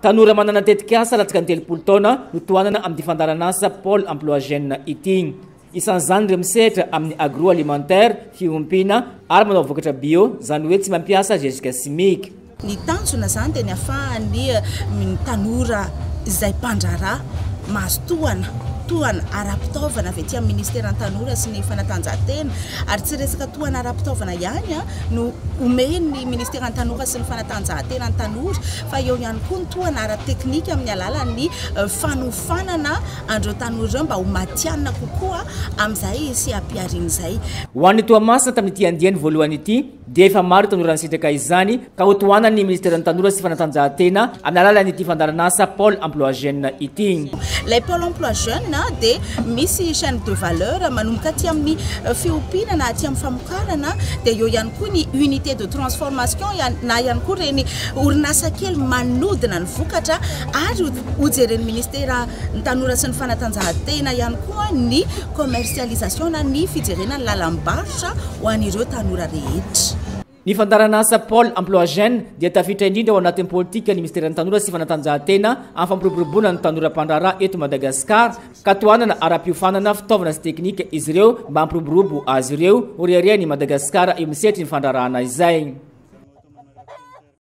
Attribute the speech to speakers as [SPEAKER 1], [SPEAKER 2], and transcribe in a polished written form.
[SPEAKER 1] Tanora manana tetikasa latsaka ny 30 taona no tohanana amin'ity fandaharanasa Pôle Emploi Jeune ity. Isan'izany ireo misehatra amin'ny agroalimentaire, fiompiana ary manao vokatra bio, izany hoe tsy mampiasa zezika simika.
[SPEAKER 2] Ny tanjona izany dia ny ahafahan'ny tanora izay mpandraharaha mahazo tohana, tohana ara-pitaovana avy aty amin'ny ministeran'ny tanora sy ny fanatanjahantena, ary tsy resaka tohana ara-pitaovana ihany no omen'ny ministeran'ny tanora sy ny fanatanjahantena ny tanora fa eo ihany koa ny tohana ara-teknika amin'ny alalan'ny fanofanana an'ireo tanora ireo mba ho matihanina kokoa amin'izay seha-pihariana izay.
[SPEAKER 1] Ho an'i Toamasina tamin'ity andiany voalohany ity dia efa maro tanora nisitraka izany ka hotohanan'ny minisiteran'ny tanora sy fanatanjahantena amin'ny alalan'ity fandaharanasa Pôle Emploi Jeune ity.
[SPEAKER 2] Ilay Pôle Emploi Jeune dia misy chaine de valeur manomboka aty amin'ny fiompiana na aty amin'ny famokarana dia eo ihany koa ny unité de transformation na ihany koa ireny orinasa kely manodina ny vokatra ary hojeren'ny minisitera ny tanora sy ny fanatanjahantena ihany koa ny commercialisation na ny fijerena ny lalam-barotra ho an'ireo tanora rehetra.
[SPEAKER 1] Ny fandaharanasa Pôle Emploi Jeune dia tafiditra indrindra ao anatin'ny politikan'ny minisiteran'ny tanora sy fanatanjahantena amin'ny fampiroboroboana ny tanora mpandraharaha eto Madagasikara ka tohanana ara-piofanana, fitaovana sy teknika izy ireo mba hampiroborobo azy ireo ho reharehan'i Madagasikara eo amin'ny sehatry ny fandraharahana izay.